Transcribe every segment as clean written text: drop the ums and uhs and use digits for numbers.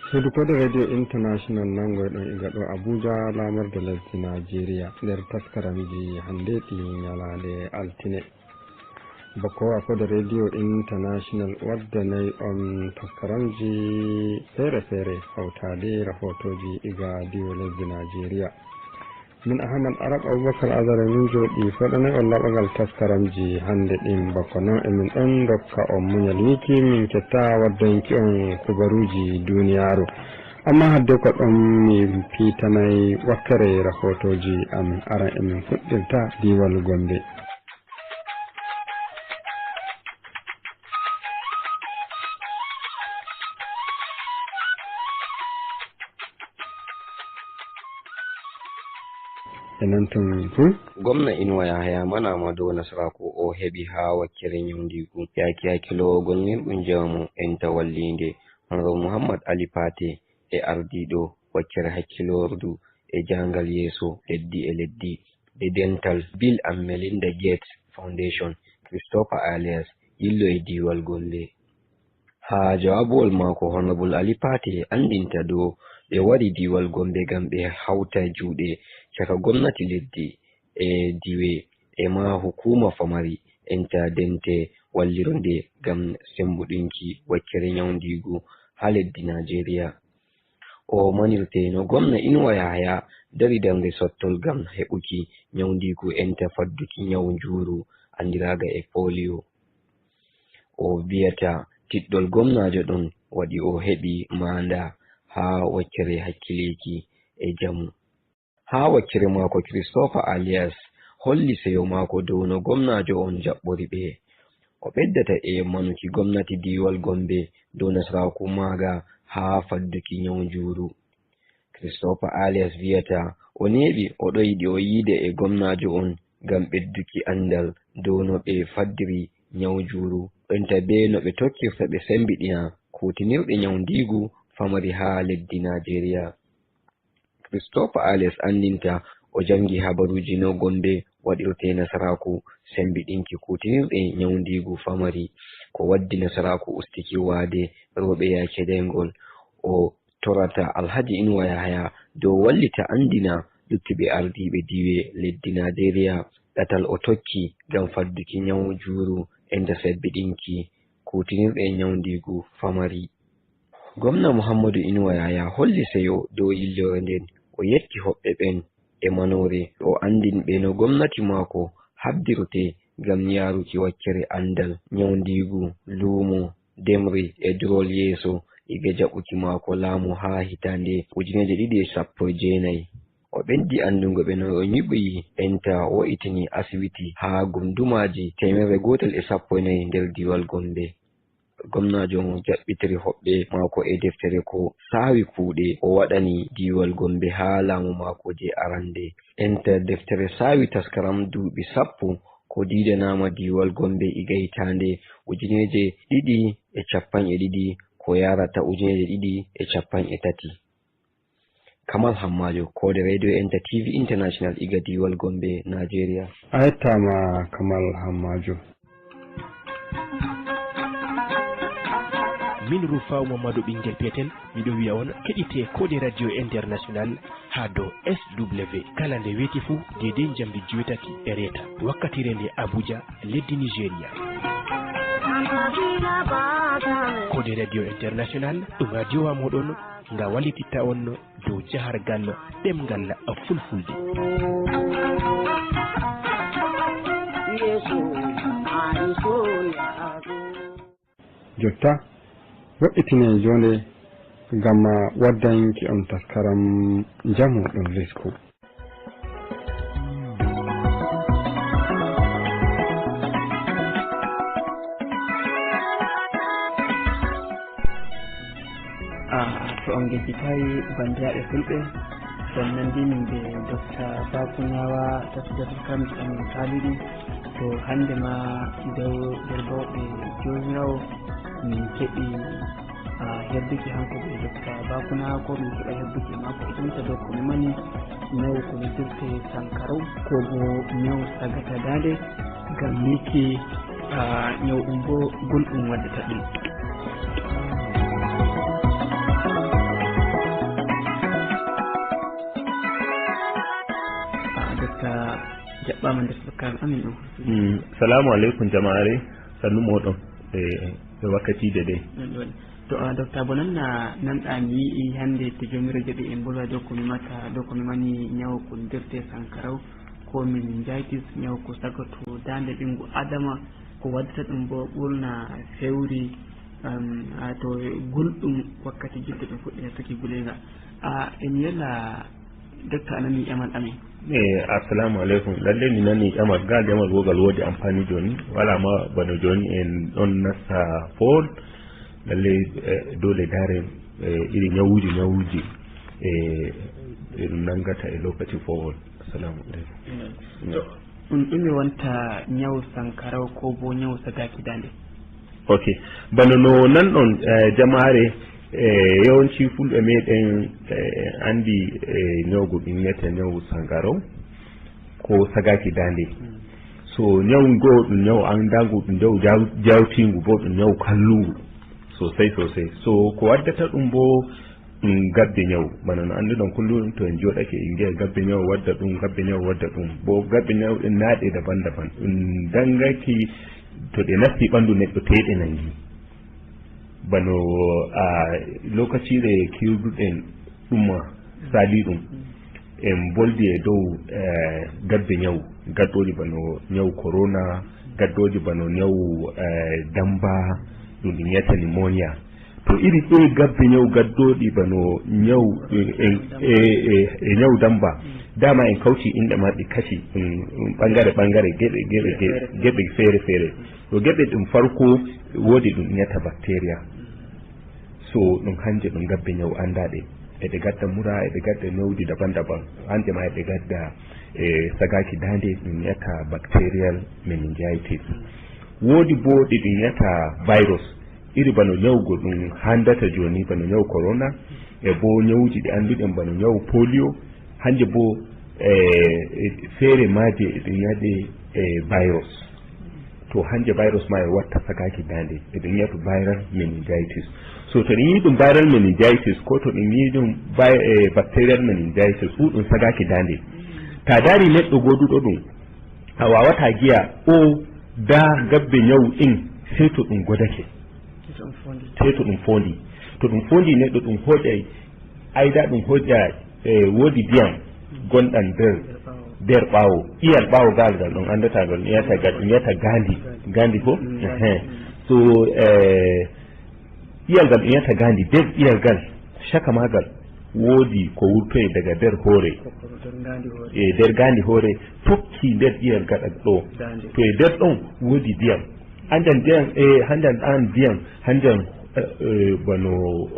Suudu Koɗo Radio International nangoyɗon iga ɗo Abuja, lamorde lesdi Nigeria, nder taskaramji hande ɗi ñalande altine. Bako a Koɗo Radio International waddanayi on taskaramji feere feere hawtade rahotoji iga diwo lesdi Nigeria. Min Ahmad Arab Aboubacar Azare min jooɗi foɗanay on laɓagal taskaramji hande ɗin. Bako noon emin ɗon dokka on muñal wiki min ketta waddanki on kubaruji duniyaru, amma hadde ko ɗon min piitanayi wakkere rahotoji amin. Aran emin fuɗɗirta diwal Gombe. E nan tun fu Gwamna Inuwa Yahaya manama dow nasaraku o heɓi ha wakkere nyawdigu yaake hakkilowo gollirɗum jamu enta wallinde Honorable Muhammad Ali Pate e ardiɗo wakkere hakkilordu e jangal yeeso leddi e leddi e dental Bill and Melinda Gates Foundation Christopher Alias yillo e diwal Gombe. Ha jawabuwol mako, Honorable Ali Pate andinta dow ɓe wari diwal Gombe ngam ɓe hauta juuɗe caka gomnati leddi e diwe e ma hukuma famari enta dente wallirde ngam sembuɗinki wakkere nyawdigu ha leddi Nigeria. O manirte no gwamna Inuwa Yahaya dari darnde sottol ngam heɓuki nyawdigu enta fadduki nyawu njuru andiraga e polio. O wiyata tiɗɗol gomnajo ɗon waɗi o heɓi manda ha wakkere hakkiliki e jamu. Ha wakkere mako, Christopher Alias holli seyo mako dow no gomnajo on jaɓɓori ɓe. O ɓeddata e manuki gomnati diwal Gombe dow nasaraku maga ha fadduki nyawu njuru. Christopher Alias wiyata o neɓi oɗo yiɗi o yiida e gomnajo on ngam ɓedduki andal dow no ɓe faddiri nyawu njuru enta be no ɓe tokkirta ɓe sembiɗina kutinirɗe nyawndigu famari ha leddi Nigeria. Christopher Alias andinta o jangi habaruji no Gombe waɗirte nasaraku sembiɗinki kutinirɗe nyawndigu famari ko waddi nasaraku ustiki waade rewɓe yaake daygol. O torata Alhaji Inuwa Yahaya dow wallita andina luttuɓe ardiɓe diwe leddi Nigeria ɗatal o tokki ngam fadduki nyawu njuru enta sembiɗinki kutinirɗe nyawndigu famari. Gwamna Muhammadu Inuwa Yahaya holli seyo dow yillore nden, o yetti hoɓɓe ɓen e manore, o andin ɓe no gomnati mako habdirte ngam yaruki wakkere andal nyawndigu luumo ndemri e durol yeeso iga jaɓuki mako laamu ha hitande 2019. O ɓeddi andungo ɓe no o nyiɓi enta wo'itini asibiti ha gundumaji 114 nder diwal Gombe. Gomnajo jaɓɓitiri hoɓɓe mako e deftere ko sawi kuuɗe o waɗani diwal Gombe ha laamu mako je arande, enta deftere sawi taskaram duuɓi 10 ko didanama diwal Gombe iga hitande 2022 ko yarata 2033. Kamal Hammajo, Kode Radio enta TV International, iga diwal Gombe, Nigeria. A yettama Kamal Hammajo. Min Rufaw Mamadou ɓinguel petel, miɗo wiya on keɗite Kode Radio International ha dow SW kala nde weeti fuu dedei jamdi 8:30 wakkatire nde Abuja, leddi Nigéria. Kode Radio International ɗum radio wa moɗon nga wallititta on dow jahargal ɗemgal Fulfulde. Jotta wo'itine jonde ngam waddanki on taskaram jamu ɗum risku. A to on gejjitayi bandiraɓe Fulɓe, on nandinin ɓe Docteur Bakunawa tafsidatar amin kaliɗi to hande ma dow nder bawɗe jomirawo min keɓi a hedduki hanko ɓe Docteur Bakunawa, ko min keɓa hedduki mako itinta dow ko memani ñaw ko noddirte sankarau ko bo ñaw sagata dande ngam miki ñaw ɗum bo gulɗum waddata ɗum. Heɓama nder taskaram amin ɗum. Salamu aleykum jama'are, sannu moɗon e wakkatide ɗe. Ɗon to docteur, bo nanna nanɗa mi yii hannde to jomiro jaɓi en bolwa dow komi mata, dow komi mani ñawo ko ndirte sankaraw ko meningitis, ñaw ko sagato dande ɓingu adama, ko waddata ɗum bo ɓurna fewri to gulɗum wakkati jidde ɗum fuɗɗi saki gulega. A en yela docteur, anani ƴamal amin. E assalamu aleykum. Lalle mi nani ƴamal ngal, ƴamal wogal woodi amfani. Joni wala ma bano joni en ɗon nasta fool. Lalle dole dare iri ñawuji e ɗum nangata e lokaci fowol. Assalamu aleykum. To ɗum ɗume wonta ñaw sankaraw ko bo ñaw sagaki dande? Ok, bano no nanɗon jama'are, e yawanci fulɓe meɗen andi e ñawgu ɗum wiyete ñawu sankaraw ko sagaki dande. So ñaw goo ɗum ñaw andangu, ɗum ñaw jawtingu, bo ɗum ñaw kallungu sosai sosai. So ko waddata ɗum bo ɗum gabbe ñaw, bana no annduɗon kullum to en joɗake en giya gabbe ñaw wadda ɗum, gabbe ñaw wadda ɗum, bo gabbe ñaw ɗen naaɗe daban daban, ɗum dangaki to ɗe nasti ɓanndu neɗɗo teɗe nangi. Bano a lokacire kirduɗen ɗumma sali ɗum en boldi e dow gabbe ñaw gaddoji, bano ñaw corona, gaddoji bano ñaw damba, ɗum ɗum wiyata pneumonia. To iri ɗe gabbe ñaw gaddoɗi bano ñaw e ñaw damba, dama en kawti inɗe ma ɗi kashi ɓangare ɓangare, geɓe geɓe geɓe feere feere. To geɓe ɗum farko woodi ɗum wiyata bactéria. So ɗum hanje ɗum gabbe ñaw andaɗe, eɗe gadda mura, eɗe gadda ñawdi daban daban, hanje ma eɗe gadda e sagaki dande, ɗum wiyata bacterial meningitis. Woodi bo ɗi ɗum wiyata virus, iri bano ñawgo ɗum handata joni, bano ñaw corona, e bo ñawji ɗi anduɗen bano ñaw polio. Hanje bo e feere maje ɗum yaɗe e virus. To hanje virus ma e watta sakaki dande, eɗen wiyata viral meningitis. So to ɗum yi ɗum viral meningitis ko to ɗum yi ɗum bacterial meningitis fu ɗum sagaki dande. Ta dari neɗɗo goduɗo ɗum, a wawata giya o da gabbe ñawu ɗin, sey to ɗum godake, sey to ɗum fondi. To ɗum fondi neɗɗo, ɗum hoƴay ayda, ɗum hoƴa e woodi ndiyam gonɗan nder ɓaawo iyal ɓaawo gal ngal ɗon andata ngal, ɗum wiyata gal, ɗum wiyata gandi gandi ko. So iyal ngal ɗum wiyata gandi, nder iyal ngal caka magal woodi ko wurtoye daga nder hoore e nder gandi hoore tokki nder iyal gaɗa ɗo. To e nder ɗon woodi ndiyam hanjan ndiyam e hanjan ɗan ndiyam hanjan bano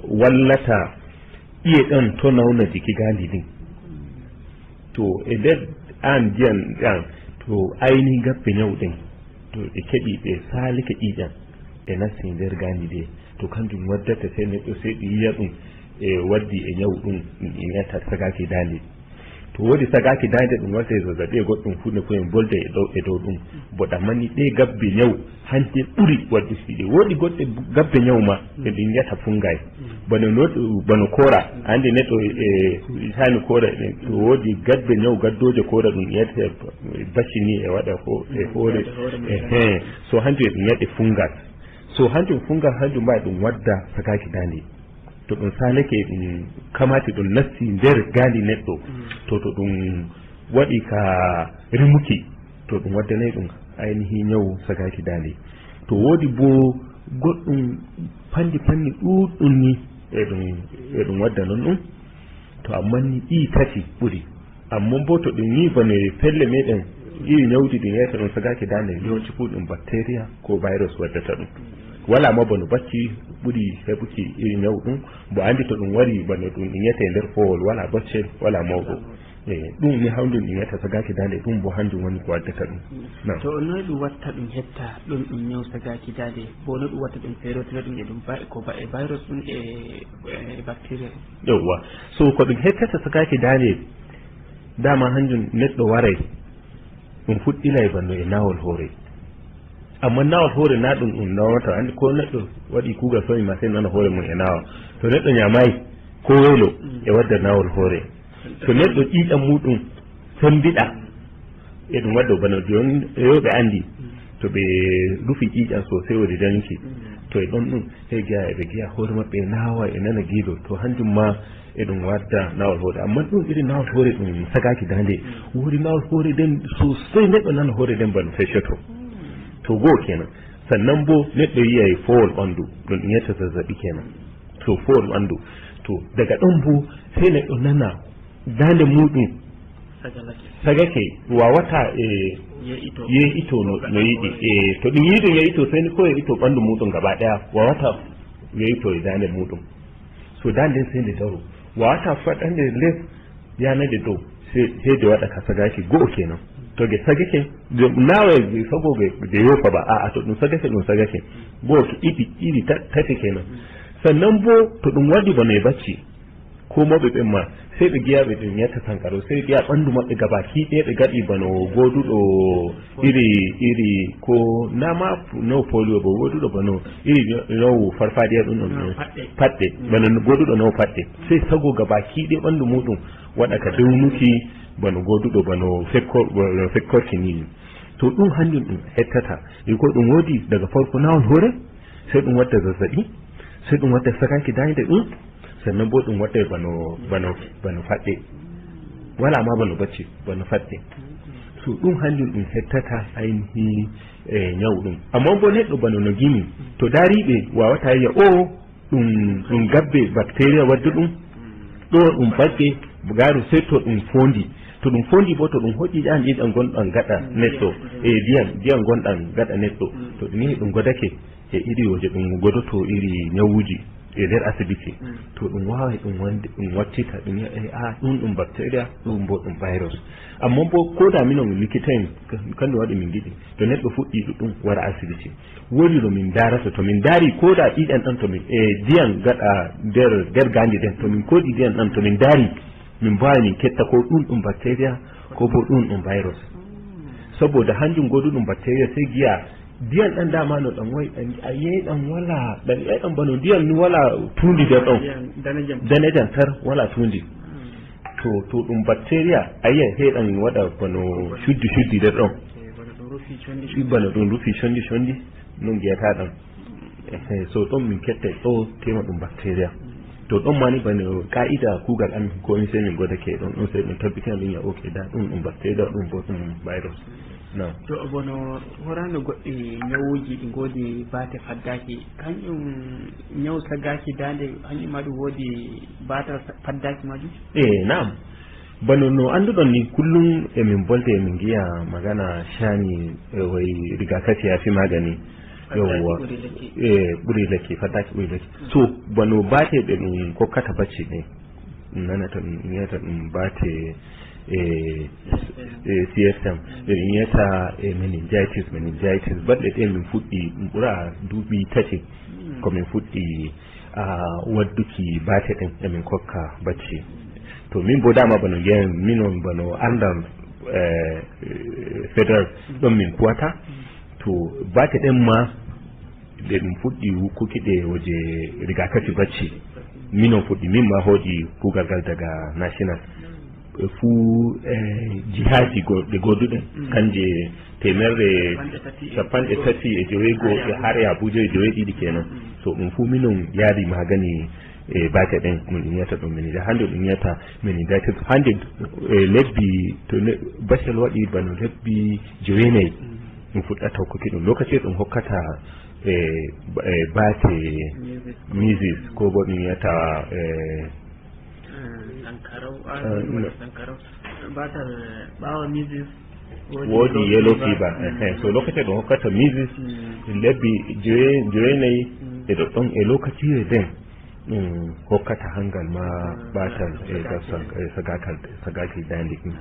wallata iye ɗon to nawna jiki gandi ɗin. To e nder an ndiyam ɗan to ainihin gabbe ñaw ɗin, to ɓe keeɓi ɓe salike ƴiƴam ɓe nasti nder gandi ɗe, to kanjum waddata sey neɗɗo sey ɗum yiya ɗum e waddi e ñaw ɗum ɗum wiyata sagaki dande. To woodi sagaki dande, ɗum warta e zazzaɓi e goɗɗum hunde ko en bolde e dow e dow ɗum bo ɗammani ɗe gabbe ñaw hande ɓuuri wadde siɗe. Woodi goɗɗe gabbe ñaw ma e ɗum wiyata fungay, bano no bano kora andi neɗɗo e sani kora. To woodi gabbe ñaw gaddoje kora, ɗum wiyata bacci ni e waɗa ko e hoore ehe. So hanjum e ɗum wiyata fungal. So hanjum fungal hanjum mbawi ɗum wadda sakaki dande. To ɗum salake ɗum kamati ɗum nasti nder gandi neɗɗo, to ɗum waɗi ka rimuki, to ɗum waddanayi ɗum ainihi ñaw sagaki dande. To woodi bo goɗɗum panndi panni ɗuɗɗum ni e ɗum wadda noon ɗum. To amma ni ɗi tati ɓuuri, amma bo to ɗum yi bane pelle meɗen iri ñawdi ɗum yeyata ɗum sagaki dande, yawanci fu ɗum bactéria ko virus waddata ɗum. Wala ma bano bacci ɓuuri heɓuki iri ñaw ɗum, bo andi to ɗum wari bano ɗum ɗum yiyata e nder fowol, wala baccel wala mawɗo e ɗum ni hawde ɗum yiyata sagaki dande ɗum, bo hanjum woni ko waddata ɗum. To noy ɗum watta ɗum hetta ɗum ɗum ñaw sagaki dande, bo no ɗum watta ɗum ferotira ɗum e ɗum ko e virus ɗum e bactéria? Yewwa, so ko ɗum hettata sagaki dande, dama hanjum neɗɗo waray ɗum fuɗɗilay banno e nawol hoore. Amma nawol hoore na ɗum ɗum nawata, andi ko neɗɗo waɗi kuugal somi ma sey nana hoore mum e nawa. To neɗɗo ñamayi ko welo e wadda nawol hoore. To neɗɗo ƴiƴam muɗum sembiɗa E ɗum wadda bano joni rewɓe andi to ɓe rufi ƴiƴam sosai wodi danki to e ɗon ɗum sey giya eɓe giya hoore maɓɓe nawa e nana giilo. To hanjum ma e ɗum wadda nawol hoore, amma ɗum iri nawol hoore ɗum sagaki dande wodi nawol hoore nden sosai, neɗɗo nana hoore nden bano feccoto. To goo kenan. Sannan bo neɗɗo yiyay fowol ɓandu ɗum ɗum yetta zazzaɓi kenan. To fowol ɓandu to daga ɗon bo sey neɗɗo nana dande muɗum sagake wawata e ye'ito no yiɗi. E to ɗum yiɗi ɗum ye'ito, sey ko ye'ito ɓandu muɗum gaba ɗaya wawata ye'ito e dande muɗum. So dande nden sey nde daro, wawata faɗande les yanade dow, sey de waɗa ka sagaki. Go'o kenan. To ge sagake nawa sagoge de yofa ba a'a, to ɗum sagake, ɗum sagake. Go'o, ɗiɗi, ɗiɗi, tati kenan. Sannan bo to ɗum waɗi bano e bacci ko mawɓe ɓen ma, sey ɓe giyaɓe ɗum yetta sankaro, sey giya ɓandu maɓɓe gabaki ɗaya ɓe gaɗi bano goduɗo iri iri ko nama no polio bo, goduɗo bano iri no farfadiya ɗum ɗon paɗɗe, bano goduɗo no paɗɗe, sey sago gabaki ɗaya ɓandu muɗum waɗa ka dewnuki bano goduɗo bano fekkorki ni. To ɗum hanjum ɗum hettata e ko ɗum woodi daga farko nawol hoore, sey ɗum wadda zazzaɓi, sey ɗum wadda sakaki dayde ɗum, sannan bo ɗum waɗɗay bano faɗɗe, wala ma bano bacci, bano faɗɗe. So ɗum hanjum ɗum hettata ainihi e ñawu ɗum. Amma bo neɗɗo bano no gimi to daariɓe wawata yiya o ɗum gabbe bactéria waddu ɗum ɗo, ɗum baɗɗe gaaru, sey to ɗum fondi. To ɗum fondi bo, to ɗum hoƴƴi ƴan ƴiƴam gonɗan gaɗa neɗɗo e ndiyam gonɗan gaɗa neɗɗo, to ɗum yehi ɗum godake e iri woje ɗum godoto iri ñawuji e nder asibiti, to ɗum wawi ɗum wonde ɗum wattita ɗum yiya a ɗum bactéria, ɗum bo ɗum virus. Amma bo ko da minon likita en, kanjum waɗi min giɗi to neɗɗo fuɗɗi ɗuɗɗum wara asibiti, woni no min darata. To min daari ko da ƴiƴan ɗan, to min e ndiyam gaɗa nder gandi ɗen, to min koɗi ndiyam ɗan, to min daari, min mbawi min ketta ko ɗum bactéria ko bo ɗum virus. Saboda hanjum goduɗum bactéria, sai giya ndiyam ɗan dama no ɗan wayi ɗan a yeyi ɗan wala ɗan yeyi ɗan bano ndiyam ni wala tundi nder ɗon danejam tar wala tundi. To ɗum bactéria, a yiyay hey ɗan waɗa bano cuddi cuddi nder ɗon, bano ɗum rufi condi condi non giyata ɗan. So ɗon min ketta ɗo tema ɗum bactéria. To ɗon mani bano ka'ida kugal amin ko min sey min godake ɗon ɗum, sey ɗum tabbitina ɗum ya ok da ɗum bactéria, ɗum bo ɗum virus na. To bono horano goɗɗi ñawuji ɗi goodi baate faddaki, kañum ñaw saggaki dande, hanƴum ma ɗum woodi batal faddaki majum? E na'am, bano no anduɗon ni, kullum emin bolde emin giya magana shani wai rigakafi ya fi magani. Yawwa, e ɓuri lekki, faddaki ɓuri lekki. So bano bate ɗe ɗum kokkata bacci ɗe nanata ɗum wiyata ɗum bate e CSM ɗe ɗum wiyata e meningitis. Balɗe ɗe min fuɗɗi ɗum ɓuura duuɓi 3 komin fuɗɗi wadduki bate ɗen emin kokka bacci. To min bo dama bano mbiyan minon bano andal fédéral ɗon min kuwata. To bate ɗen ma ɗe ɗum fuɗɗi wukkuki ɗe woje rigakafi bacci, minon fuɗɗi, min ma hooƴi kugal ngal daga national fuu e jihaji ɗe goduɗen kanje 139 e har e Abuja e 72 kenan. So ɗum fuu minon yaari magani e bate ɗen ɗum ɗum wiyata ɗum meningitis. Hande ɗum wiyata meningitis hande e lebbi to bacel waɗi bano lebbi 9, ɗum fuɗɗata hokkuki ɗum lokaci ɗum hokkata e bate measles ko bo ɗum wiyata e sankarau, batal ɓawa measles. Woodi yellow fever. So lokaci ɗum hokkata measles lebbi 9 e ɗoɗɗon e lokacire nden ɗum hokkata hangal ma batal e sagakal sagaki dande ɗum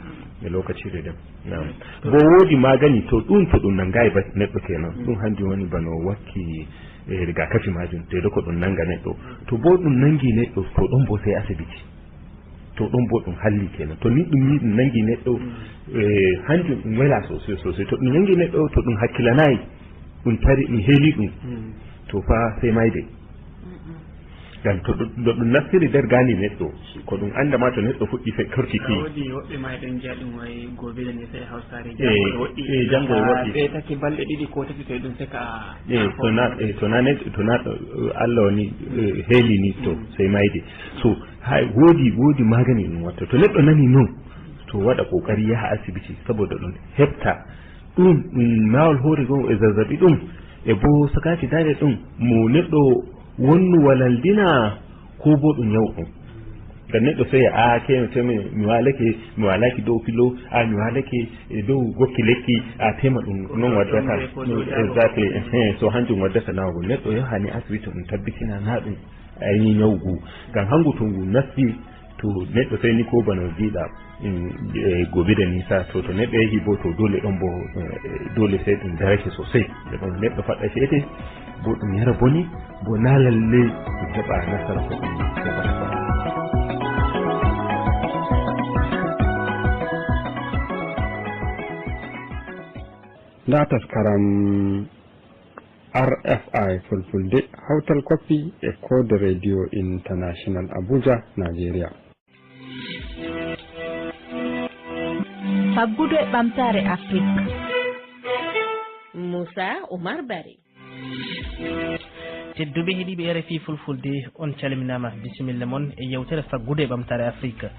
e lokacire nden. Nam bo woodi magani to ɗum to ɗum nangayi neɗɗo kenan. Ɗum hanjum woni bano wakki e rigakafi majum deydai ko ɗum nanga neɗɗo. To bo ɗum nangi neɗɗo, to ɗon bo sai asibiti. To ɗon bo ɗum halli kenan. To ni ɗum yi ɗum nangi neɗɗo e hanjum ɗum wela sosai sosai. To ɗum nangi neɗɗo, to ɗum hakkilanayi ɗum tari ɗum heeli ɗum, to fa sai mayde. Ngam to ɗum nastiri nder gani neɗɗo, ko ɗum andama to neɗɗo fuɗɗi fekkirtiki. Woodi woɓɓe ma eɗen jiya ɗum way gobe da nisa e hawsare. E janggo e woɗɗi. Ɓe tati balɗe 2 ko 3 to ɗum seka. E to na neɗɗo to na Allah woni heeli ni to sey mayde. So hay woodi magani ɗum watta to neɗɗo nani noon, to waɗa kokari yaha asibiti, saboda ɗum heɓta ɗum nawol hoore gon e zazzaɓi ɗum e bo sakaki dade ɗum mo neɗɗo wonnu walaldina ko bo ɗum ñaw ɗum. Ngam neɗɗo so a keme teme mi walake, mi walaki dow filo, a mi walake e dow gokki lekki, a tema ɗum noon waddata. Exactly, so hanjum waddata nawgol neɗɗo yahani asibiti, ɗum tabbitina na ɗum ayni ñawgu. Ngam hangu to ngu nasti to neɗɗo, sey ni ko bano jiiɗa gobe da nisa to neɗɗo yeehi bo to dole ɗon bo dole sey ɗum darake sosai ɗon neɗɗo faɗɗa ceede bo ɗum yara boni bo na lalle ɗum heɓa nasara ko ɗum heɓata. Nda taskaram RFI Fulfulde, hawtal koppi e Code Radio International, Abuja, Nigeria. Faggudu e ɓamtare Afrique. Moussa Oumar Bari. Tedduɓe heeɗiɓe RFI Fulfulde, on calminama, bisimilla moon e yewtere faggudu e ɓamtare Afrique.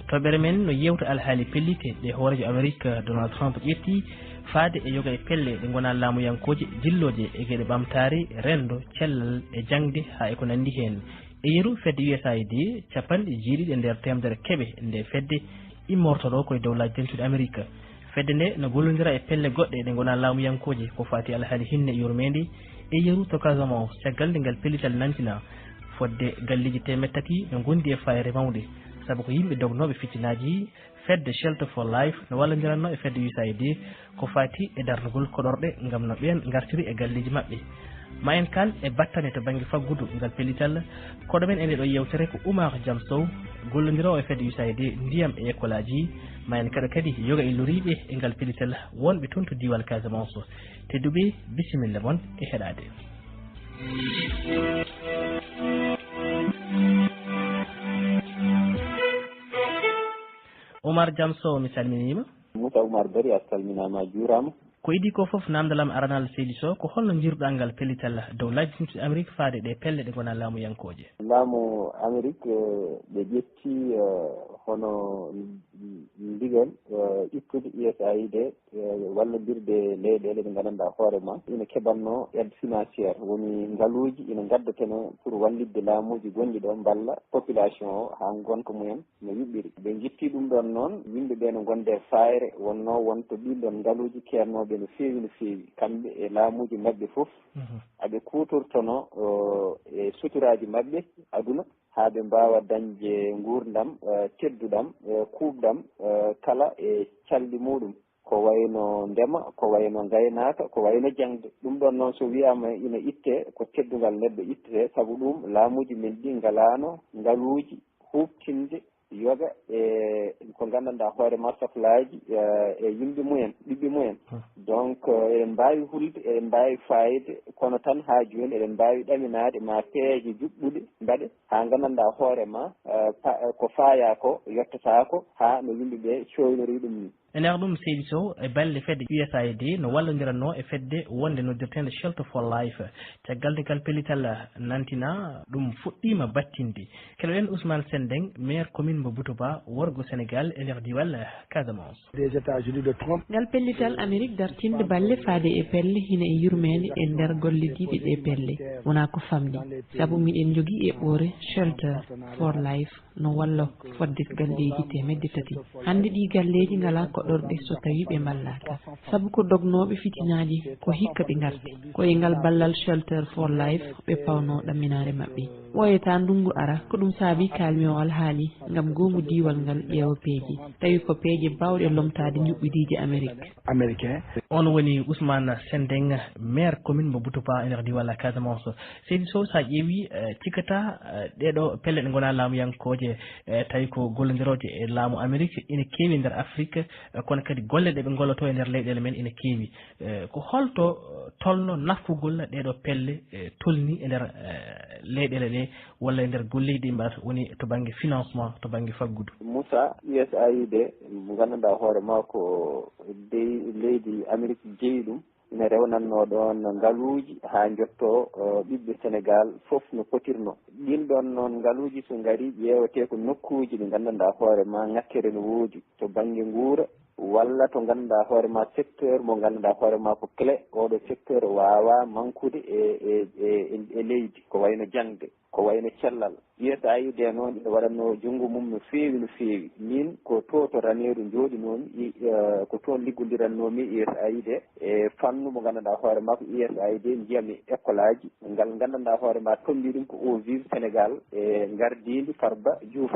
Toɓere men no yewta alhaali pellite ɗe hoorejo Amérique Donald Trump ƴetti faade e yoga e pelle ɗe gona laamuyankoje jilloje e gueɗe ɓamtare rendo, cellal e jangde ha eko nandi hen. E yeeru fedde USAID, 70 e nder temedere keeɓe nde fedde immortoɗo koye dowlaji dentuɗe Amérique. Fedde nde no gollodira e pelle goɗɗe ɗe gona laamuyankoje ko fati alhaali hinne e yurmede. E yeeru to Casamance, caggal nde ngal pellital nantina, fodde galleji 300 no gondi e fayre mawde saabu ko yimɓe dognoɓe fittinaji. Fedde Shelter for Life no wallodiranno e fedde USAID ko fati e darnugol koɗorɗe gam no ɓen gartiri e galleji mabɓe. Ma en kal e battane to banggue faggudu ngal pellital. Koɗo men ene ɗo yewtere ko Oumar Diam Sow, gollodirowo e fedde USAID ndiyam e école aji. Ma en kaɗa kadi yoga e loriɓe e ngal pellital wonɓe toon to diwal Casamance. Tedduɓe, bisimilla moon e heɗade. Oumar Diam Sow, mi salminima. Moussa Oumar Bari, a salminama, a juurama. Ko idi ko foof, namdalam aranal, seydi Sow, ko holno jiruɗa ngal pellital dowlaji dentuɗi Amérique faade ɗe pelle ɗe gona laamuyankoje? Laamu Amérique ɓe ƴetti hono ndigal ittude USAID wallodirde leyɗele ɗe gandanɗa hoore ma ina keɓanno aide financière, woni ngaaluji ina gaddateno pour wallidde laamuji gonɗi ɗo, balla population o ha gonka mumen no yuɓɓiri. Ɓe guitti ɗum ɗon noon, yimɓeɓe no gonde fayre wonno wonto ɗin ɗon ngaaluji kernoɓe no feewi no feewi. Kamɓe e laamuji mabɓe foof aɓe kutortono e suturaji mabɓe aduna ha ɓe mbawa dañde gurdam tedduɗam, kuɓɗam kala e calɗi muɗum, ko wayno ndema, ko wayno gaynaka, ko wayno jangde. Ɗum ɗon noon so wiyama ina itte, ko teddugal neɗɗo ittete, saabu ɗum laamuji men ɗi ngalano ngaaluji huɓtinde yoga e ko gandanɗa hoore ma sohlaji e yimɓe mumen, ɓiɓɓe mumen. Donc eɗen mbawi hulde, eɗen mbawi fayde, kono tan ha joni eɗen mbawi ɗaminade ma peeje juɓɓuɗe mbaɗe ha gandanɗa hoore ma ko faaya ko yettotako ha no yimɓeɓe coynori ɗum ni. E nder ɗum, seydi Sow, e balle fedde USAID no wallodiranno e fedde wonde noddirtede Shelter for Life, caggal nde ngal pellital nantina ɗum fuɗɗima battinde. Keɗoɗen Ousmane Sendeng, maire commune mo Boutouba, worgo Sénégal, e nder diwal Casamance. Des États-Unis de Trump. Ngal pellital Amérique dartinde balle faade e pelle hina e yurmede e nder gollediɗe ɗe pelle wona ko famɗi, saabu miɗen jogui eɓɓore Shelter for Life no walla fodde galleji 300. Hande ɗi galleji ngala koɗorɗe so tawi ɓe ballaka, saabu ko dognoɓe fitinaji ko hikka ɓe garti koye ngal ballal Shelter for Life ɓe pawno ɗamminare mabɓe. Ɓoyata ndungu ara, ko ɗum saabi kalmi o alhaali gam goomu diwal ngal ƴeewa peeje, tawi ko peeje bawɗe lomtade juɓɓidiji Amérique. Américain. On woni Ousmane Sendeng, maire commune mo Boutoupa e nder diwal Casamance. Seydi Sow, sa ƴeewi cikkata ɗeɗo pelle ɗe gona laamuyankoje, tawi ko gollodiroje e laamu Amérique ina keewi nder Afrique. Kono kadi golle ɗe ɓe golloto e nder leyɗele men ina keewi. Ko holto tolno nafkugol ɗeɗo pelle tolni e nder leyɗele ɗe walla e nder golleji ɗi mbaɗata, woni to banggue financement, to banggue faggudu? Moussa, USAID mo gandanɗa hoore ma ko dey leydi Amérique jeeyi ɗum, ina rewnanno ɗon ngaaluuji haa jotto ɓiɓɓe Sénégal fof no potirno. Ɗin ɗon noon ngaaluuji so ngari ƴeewete ko nokkuuji ɗi nganndanɗaa hoore ma ŋakkere no woodi to baŋnge nguura walla to nganndanɗaa hoore ma secteur mo nganndanɗaa hoore ma ko clé oɗo secteur waawa manqude e e e leydi, ko wayno jangde, ko wayno cellal. USAID noon ina waɗatno junngo mum no feewi no feewi. Min ko to Raneeru jooɗinomi, ko toon liggodirannomi USAID e fannu mo nganndanɗaa hoore ma ko USAID jiyami école aji ngal nganndanɗaa hoore ma tombi ɗum ko Eau Vive Sénégal e gardidi Farba Diouf.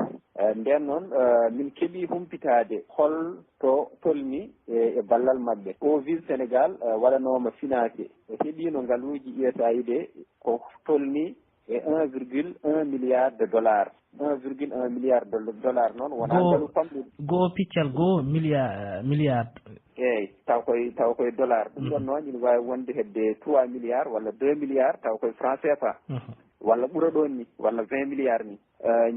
Nden noon min keeɓi humpitade hol to tolni e ballal mabɓe. Eau Vive Sénégal waɗanoma financé, heeɓino ngaaluji USAID ko tolni e 1,1 milliard de dollars. 1,1 milliard de dollar noon wona ngalu pamɗuɗo. Goho piccal goho milliard milliard. Eyyi, taw koye dollar. Ɗum ɗon noon ina wawi wonde hedde 3 milliards walla 2 milliards taw koye franc CFA walla ɓuura ɗon ni walla 20 milliards ni.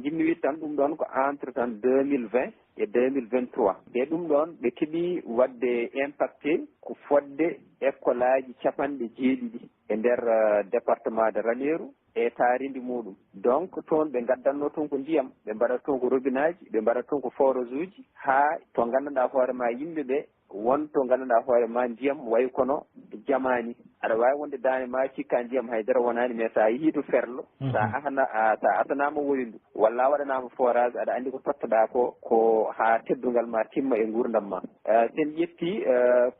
Jinmi wiide tan ɗum ɗon ko entre tan 2020 e 2023 e ɗum ɗon ɓe keeɓi wadde impacté ko fodde école aji 70 e nder département de Ranérou e taaridi muɗum. Donc toon ɓe gaddanno toon ko ndiyam, ɓe mbaɗata toon ko robinet aji, ɓe mbaɗata toon ko forage uji ha to gandanɗa hoore ma yimɓeɓe wonto gandanɗa hoore ma ndiyam way kono jamani. Aɗa wawi wonde dande ma cikka ndiyam haydara wonani, mais sa yeehi to ferlo, sa ahana, sa asanama woyndu walla a waɗanama forage, aɗa andi ko tottoɗa ko ha teddugal ma timma e gurdam ma. Sen ƴetti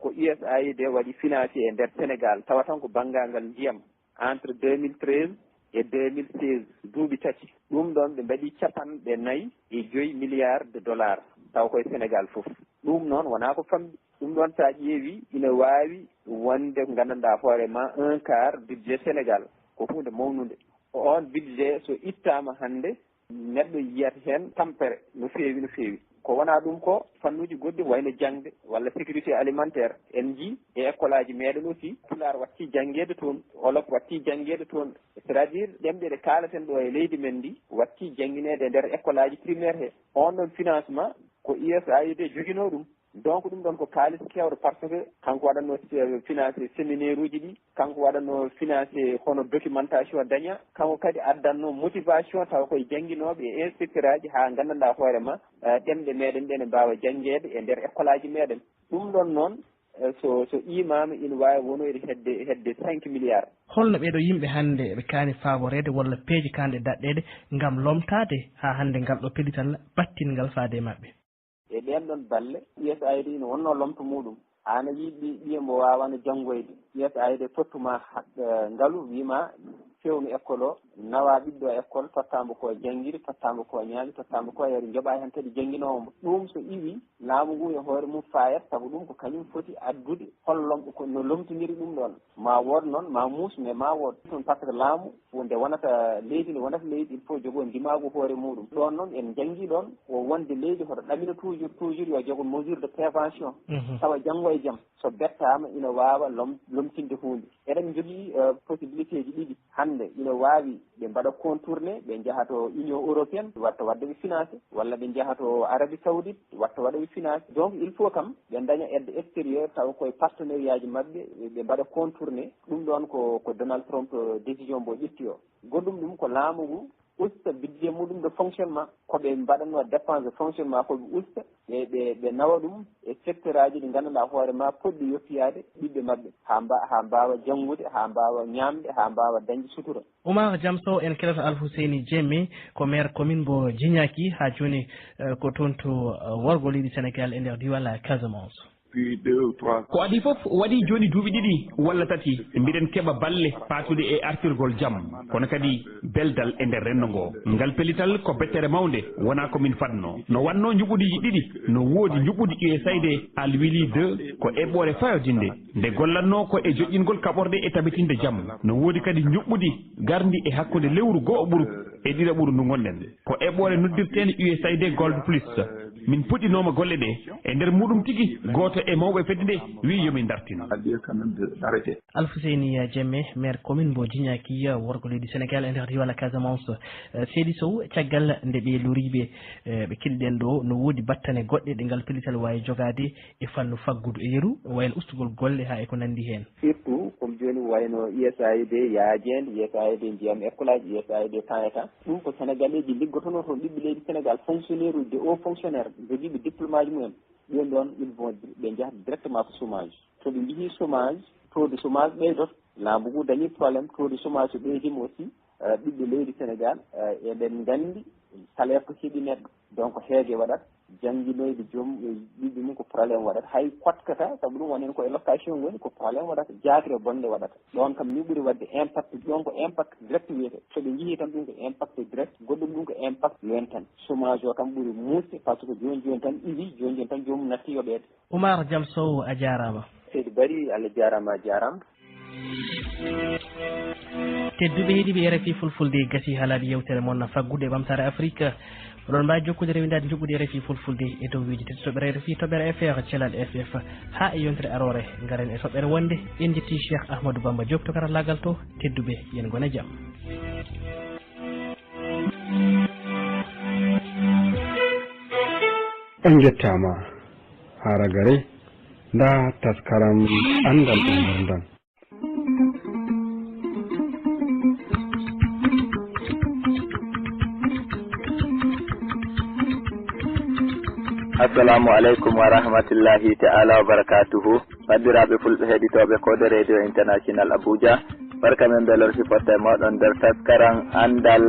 ko USAID waɗi financé e nder Sénégal, tawa tan ko banggal ngal ndiyam entre 2013 e 2016, duuɓi 3, ɗum ɗon ɓe mbaɗi 45 milliards de dollars taw koye Sénégal foof. Ɗum noon wona ko famɗi. Ɗum ɗon sa ƴeewi ina wawi wonde ko gandanɗa hoore ma un quart budget Sénégal, ko hunde mawnude. On budget so ittama hande, neɗɗo yiyata hen tampere no fewi no fewi. Ko wona ɗum ko fannuji goɗɗi wayno jangde walla sécurité alimentaire, en jii e école aji meɗen aussi Pular watti jangguede toon, Wolof watti jangguede toon, c' est à dire ɗemɗe ɗe kalaten ɗo e leydi men ndi watti jangguinede e nder école aji primaire he. On ɗon financement ko USAID joguino ɗum. Donc ɗum ɗon ko kalis kewɗo, par ce que kanko waɗatno financé séminaire uji ɗi, kanko waɗatno financé hono documentation daña, kanko kadi addanno motivation taw koye jangguinoɓe e inspecteur aji ha gandanɗa hoorema ɗemɗe meɗen ɗe ne mbawa jangguede e nder école aji meɗen. Ɗum ɗon noon so imama ina wawi wonoyde hedde 5 milliards. Holno ɓeɗo yimɓe hannde ɓe kaani favorede walla peeje kanɗe daɗɗede ngam lomtade ha hannde ngal ɗo pellital battingal faade e maɓɓe? E ɗen ɗon balle USAID ina wonno lomto muɗum an a yii ɓi ɓiye mbo wawano janggoyde, USAID tottuma ngaalu wima fewnu école o, nawa ɓiɗɗo école, tottamo ko jangguiri, tottamo ko ñaami, tottamo ko yari, jooɓa hen kadi jangguinowo mo. Ɗum so iwi laamu ngu e hoore mum fayat, saabu ɗum ko kañum foti addude hollomɓe ko no lomtodiri. Ɗum ɗon ma wood noon ma muus, mais ma wood ɗum, par ce que laamu nde wonata leydi, nde wonata leydi, il faut jogo ndimagu hoore muɗum. Ɗon noon en janggui ɗon o wonde leydi hoto ɗamina toujours toujours yo jogo mesure de prévention tawa janggo e jaam so bettama ina wawa lomtinde hunde. Eɗen jogui possibilité ji ɗiɗi hande: ina wawi ɓe mbaɗa contourné, ɓe jaaha to Union européenne watta waddeɓe financé, walla ɓe jaaha to Arabie Saoudite watta waɗaɓe financé. Donc il faut kam ɓe daña aide extérieur taw koye partenaire aji mabɓe ɓe mbaɗa contourné. Ɗum ɗon ko Donald Trump décision mbo ƴetti o. Goɗɗum ɗum ko laamu ngu usta budget muɗum de fonctionnement, koɓe mbaɗatno dépense de fonctionnement, koɓe usta ɓe nawa ɗum e secteur aji ɗi ganduɗa hoore ma poɗɗi yettiyade ɓiɓɓe mabɓe ha mba ha mbawa janggude, ha mbawa ñamde, ha mbawa dañde sutura. Oumar Diam Sow, en keɗoto Alhouseyni Diémé, ko maire commune mbo Djignaki ha joni ko toon to worgo leydi Sénégal e nder diwal Casamance. Ko adi fof waɗi joni duuɓi 2 walla 3 mbiɗen keeɓa balle patuɗe e artirgol jaam, kono kadi beldal e nder renndo ngo. Ngal pellital ko bettere mawde, wona komin fadno no wanno juɓɓudiji ɗiɗi no woodi juɓɓudi USAID Alwili 2 ko eɓɓore fayodinde nde gollatno ko e joƴƴingol kaɓorɗe e tabitinde jaam. No woodi kadi juɓɓudi gardi e hakkude lewru goho ɓuuru e ɗiɗa ɓuuru ndu gonɗen ko eɓɓore noddirtede USAID Gold Plus. Min puɗɗinoma golle ɗe e nder muɗum tigui, goto e mawɓe fedde nde wi yomin dartino. Alfousseyni Diémé, maire commune mo Djignaki, worgo leydi Sénégal, e nder diwala Casamance. Seydi Sow, caggal nde ɓe loriɓe ɓe keɗiɗen ɗo, no woodi battane goɗɗe ɗe ngal pellital wawi jogade e fannu faggudu, e yeeru wayno ustugol golle ha eko nandi hen? Surtout comme joni wayno USAID yaajede, USAID ndiyam école aji, USAID temps e temps, ɗum ko Sénégalais ji liggotono toon, ɓiɓɓe leydi Sénégal, fonctionnaire uji, de haut fonctionnaire joguiɓe diplôme aji mumen. Ɓen ɗon, ils vont, ɓe jaahat directement ko chômage. Soɓe jeehi chômage, taux de chômage ɓeydoto, laamu ngu dañi problème. Taux de chômage so ɓeydima aussi, ɓiɓɓe leydi Sénégal, eɗen gandi salaire ko heeɓi neɗɗo, donc heege waɗat, jangguinoyde joom ɓiɓɓe mum ko problème waɗata, hay kotkata, saabu ɗum wonen koye location woni, ko problème waɗata, jadre bonde waɗata ɗon kam ni ɓuuri wadde impact ɗon, ko impact direct wiyete. Soɓe jeehi tan, ɗum ko impact direct, goɗɗum ɗum ko impact lointain. Chômage o kam ɓuuri musde, parce que joni joni tan iwi, joni joni tan jomum natti yoɓede. Oumar Diam Sow, a jarama. Seydi Bari, Allah jarama, a jarama. Tedduɓe heeɗiɓe RFI Fulfulde, gasi haalade yewtere moon faggude e ɓamtare Afrique. Oɗon mbawi jokkude rewidade juɓɓudi RFI Fulfulde e dow wiide tati toɓɓere RFI toɓɓere FR Thielal FF, ha e yontere arore garen e toɓɓere wonde. En jetti Cheikh Ahmadou Bamba Diop to karallagal to. Tedduɓe, yen gone jaam. On jettama ha ragare nda taskaram andal e gurdam. Assalamu aleykum wa rahmatullahi taala wa barakatuhu. Bandiraɓe fulɓe heeɗitoɓe kode Radio International Abuja, barka men belorti fotta e moɗon nder taskaran andal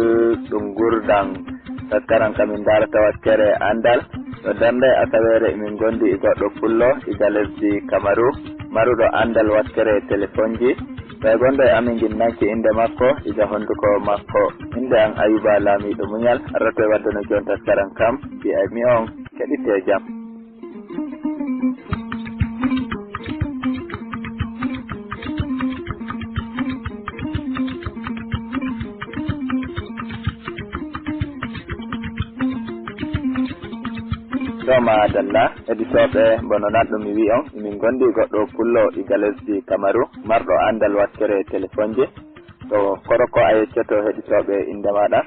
ɗum gurdan, taskaran kamin darata wakkere andal ɗo darde asawere. Emin gondi e goɗɗo pullo iga lesdi Camaru, maruɗo andal wakkere téléphone ji. Ɓay gonɗo e amin ginnanki inde makko iga honduko makko. Inde an Ayuba Laamiɗo Muñal, arrato e waddano jon taskaran kam mbiyay mi on keɗitte jaam. Ɗo madalla editoɓe bono nanɗo mi wi on, min gondi goɗɗo pullo iga lesdi Camaru, marɗo andal wakkere téléphone ji. To koro ko a yeccoto heɗitoɓe inde maɗa?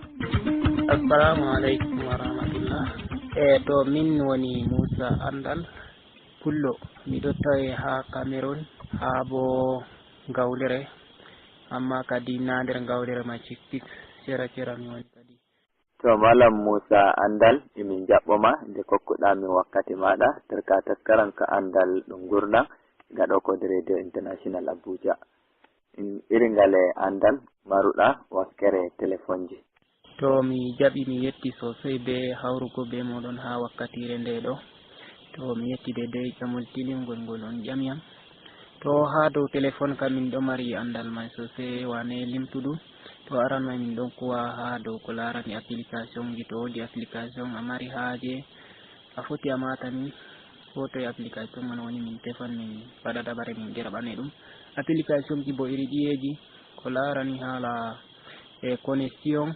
Assalamu aleykum wa rahmatullah. E to min woni Moussa Andal Pullo, miɗo tawe ha Cameron, ha bo Gawlere, amma kadi na nder Gawlere ma ciktik, sera sera mi woni kadi. To malam Moussa Andal, emin jaɓɓoma nde kokkuɗamin wakkati maɗa nder ka taskaran ka andal ɗum gurdam gaɗo kode Radio International Abuja. Iri ngale andal maruɗa wakkere téléphone ji? To mi jaɓi, mi yetti sosai be hawrugo be moɗon ha wakkatire nde ɗo. To mi yetti dedei ƴamol tilingol ngol on ƴamiyam. To ha dow téléphone kam, min ɗo mari andal may sosai, wane limtuɗum. To aran may, min ɗon kuwa ha dow ko larani application ji. To wodi application a mari haaje, a foti a matani ko toye application man woni, min tefan, min waɗa dabare, min gerɓane ɗum. Application ji bo iri ɗiyeji ko larani haala e connexion,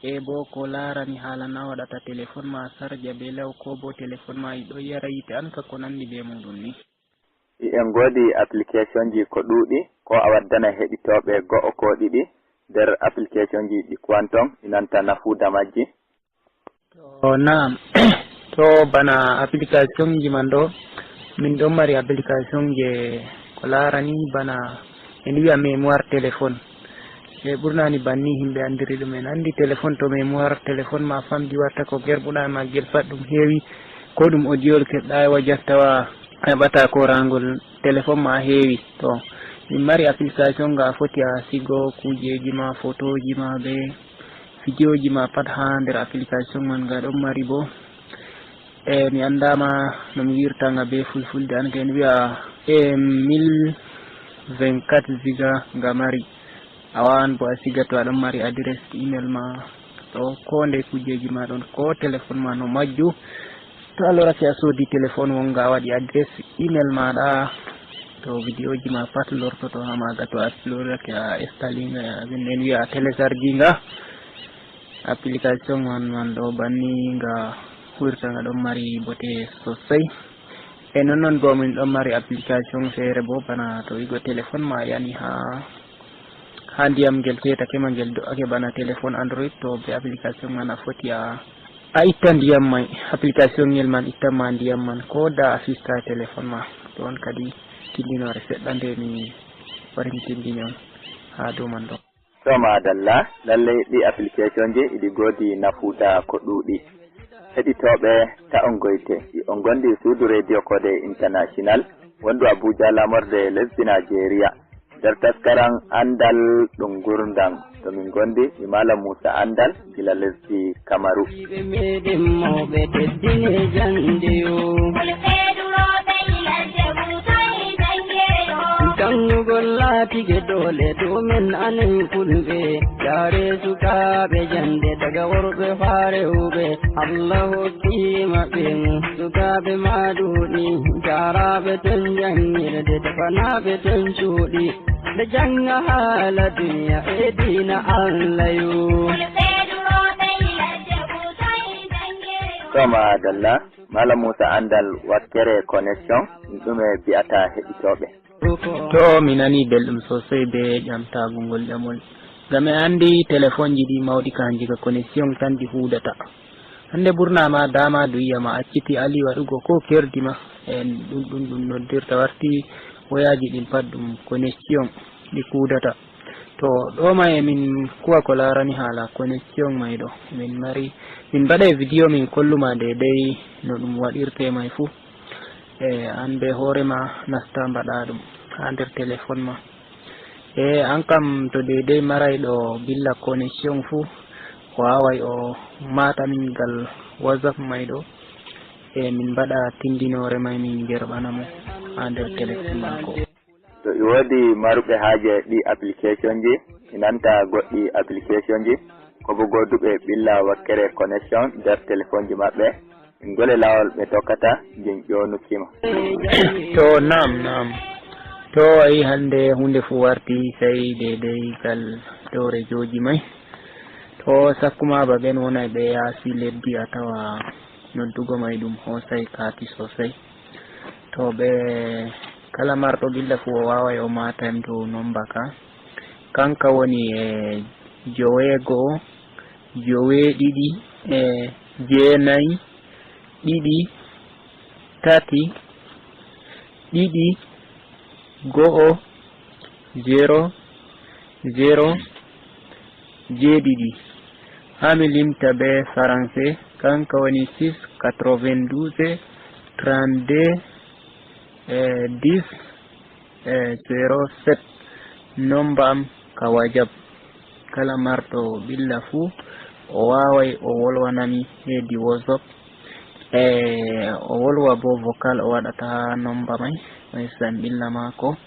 e bo ko larani haala na waɗata téléphone ma sarja be law, ko bo téléphone ma ɗo yara yite, an ka ko nandi be muɗum ni. En goodi application ji ko ɗuuɗi, ko a waddana heɗitoɓe go'o ko ɗiɗi nder application ji ɗi kuwanton inanta nafuuda majji? To nam, to bana application ji man ɗo, min ɗon mari application je ko larani bana en wiya mémoire téléphone. E ɓurnani banni himɓe andiri ɗum. En andi téléphone, to mémoire téléphone ma famɗi, warta ko gerɓuɗa e maggel pat ɗum heewi, ko ɗum audiol keɓɗa e wajattawa heɓata korangol téléphone ma heewi. To min mari application nga foti a sigo kujeji ma, photo ji ma be vidéo ji ma pat ha nder application man. Nga ɗon mari bo e mi andama no mi wirtanga be Fulfulde, an ka en wiya e 1024 giga nga mari. A wawan bo a siga to aɗon mari adresse email ma to ko nde kujeji ma ɗon, ko téléphone ma no majju, to a lorake a soodi téléphone wonga, a waɗi adresse email maɗa, to vidéo ji ma pat lortoto ha maga. To a lorake a installinga, en wiya a télécharge nga application man ɗo banni, nga Kuwirta nga ɗon mari bote sosai. E nonnoon bo min ɗon mari application feere bo bana to wigo téléphone ma yani ha ndiyam ngel tetake ma, ngel do'ake, bana téléphone Android, to be application man a foti a itta ndiyam may. Application ngel man ittanma ndiyam man ko da a fista téléphone ma. To on kadi tindinore seɗɗa nde mi wari mi tindini on ha dow man ɗo. To madalla, lallay ɗi application ji iɗi goodi nafuuda ko ɗuuɗi. Heɗitoɓe, ta on goyte on gondi suudu Radio Kode International wondu Abuja, lamorde lesdi Nigeria, nder taskaran andal ɗum gurdam. To min gondi mi Malam Moussa Andal gila lesdi Kamaru. Ɓe meɗen mawɓe teddine jandeyo, jangugol laatike dole domin anen fulɓe. Yaare sukaɓe jande daga worɓe faa rewɓe, Allah hokkima ɓe sukaɓe maɗuɗi, jaraɓe ton jangirde, tafanaɓe ton cuuɗi, ɓe janga haala duniya e dina Allah yo. To madalla, Malam Moussa Andal, wakkere connexion ɗume mbiyata heɗitoɓe? To mi nani belɗum sosai be ƴamtago ngol ƴamol, ngam e andi téléphone ji ɗi mawɗi kanji ka connexion tan ɗi huudata. Hande ɓurna ma dama du yiyama acciti ali waɗugo ko kerdi ma en ɗum noddirta warti woyaji ɗin pat ɗum connexion ɗi kuudata. To ɗo may emin kuwa ko larani haala connexion may ɗo, min mari min mbaɗay vidéo, min kolluma dedei no ɗum waɗirte may fuu. E an be hoorema nasta mbaɗa ɗum ha nder téléphone ma. E an kam to dedei maray ɗo billa connexion fuu, waway o mata min gal WhatsApp may ɗo, e min mbaɗa tindinore may, min gerɓanamo ha nder téléphone mako. To i woodi maruɓe haaje ɗi application ji inanta goɗɗi application ji, ko bo goduɓe ɓilla wakkere connexion nder téléphone ji maɓɓe, min gole lawol ɓe tokkata jin ƴonukima? To nam to ayi hande hunde fu warti sey dedei gal dow réseau may. To sakkuma ba ɓen wonay ɓe yaasi leddi, a tawa noddugo may ɗum hoosay kaati sosai. To ɓe kala marɗo ɓilla fu o waway o mata dow nomba ka kanka woni e 9 8 e 9 2 3 2 1 0 0 7. Ha mi limta be français, kanka woni 6 92 32 e 10 e 0 7. Nomba am ka WhatsApp, kala marɗo ɓilla fuu o waway o wolwanami hedi WhatsApp, e o wolwa bo vocal o waɗata ha nomba may, o yessan ɓilla mako.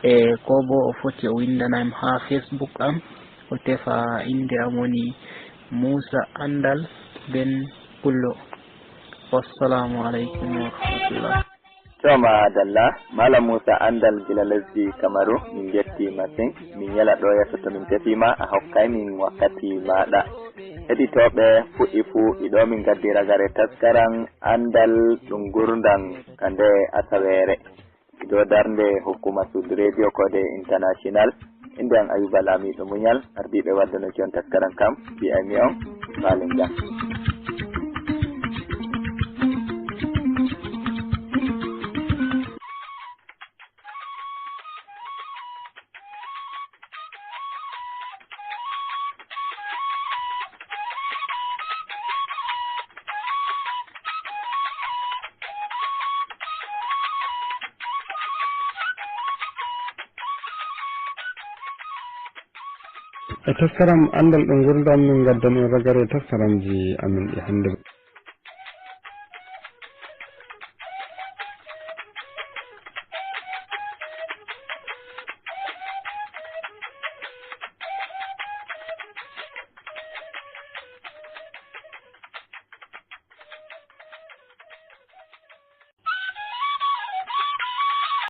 E ko bo o foti o windanam ha Facebook am, o tefa inde am woni Moussa Andal ben Pullo. Wassalamu aleykum wa rahmatullah. To madalla, Malam Moussa Andal gila lesdi Kamaru, min jetti masin. Min yala ɗo yesso to min tefima a hokkay min wakkati maɗa. Heɗitoɓe fuɗɗi fuu ɗiɗo min gaddi ragare taskaran andal ɗum gurdan ka nde asawere ɗo darde hukkuma suudu Radio Kode International. Inde an Ayouba Lamiɗo Muñal, ardiɓe waddanoki on taskaran kam mbiyami on malen jam. E taskaram andal ɗo gurdam, min gaddan en ragare taskaramji amin ɗi hannde.